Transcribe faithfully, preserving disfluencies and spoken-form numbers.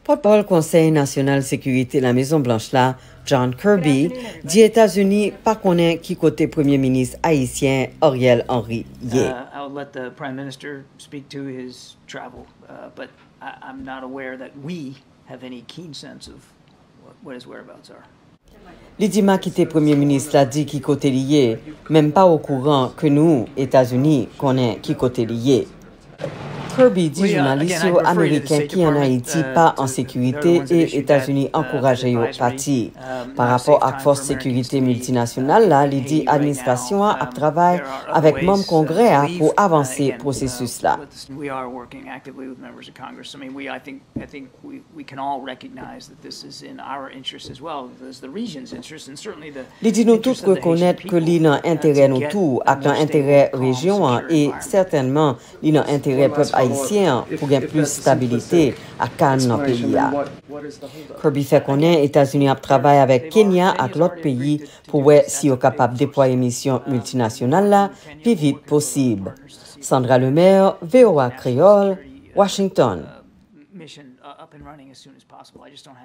Pòtpawòl Konsèy Nasyonal Sekirite Lamezon Blanch la, John Kirby, di Etazini pa konnen ki kote Premye Minis ayisyen Ariel Henry ye. Uh, I'll let the Prime Minister speak to his travel, uh, but I, I'm not aware that we have any keen sense of what, what his whereabouts are. Li di m a kite Premye Minis la di ki kote li ye, men m pa okouran ke nou, Etazini, konnen ki kote li ye. Kirby di jounalis yo Ameriken ki ann Ayiti pa an sekirite e Etazini ankouraje yo pati. Pa rapò ak fòs sekirite miltinasyonal la, li di administrasyon an ap travay avèk manm Kongrè a pou avanse pwosesis la. We are working actively with members of Congress. I mean, we, I think, I think we, we can all recognize that this is in our interest as well as the region's interest, and certainly the Li di nou tout rekonèt ke li nan enterè nou tou ak nan enterè rejyon an e sètènman li nan enterè pèp ayisyen an pou gen plis stabilite ak kalm nan peyi a. Kirby fè konnen Etazini ap travay avèk Kenya ak lòt peyi pou wè si yo kapab deplwaye misyon miltinasyonal la pi vit posib. Sandra Lemaire, V O A Kreyòl, Washington. Mission uh, up and running as soon as possible. I just don't have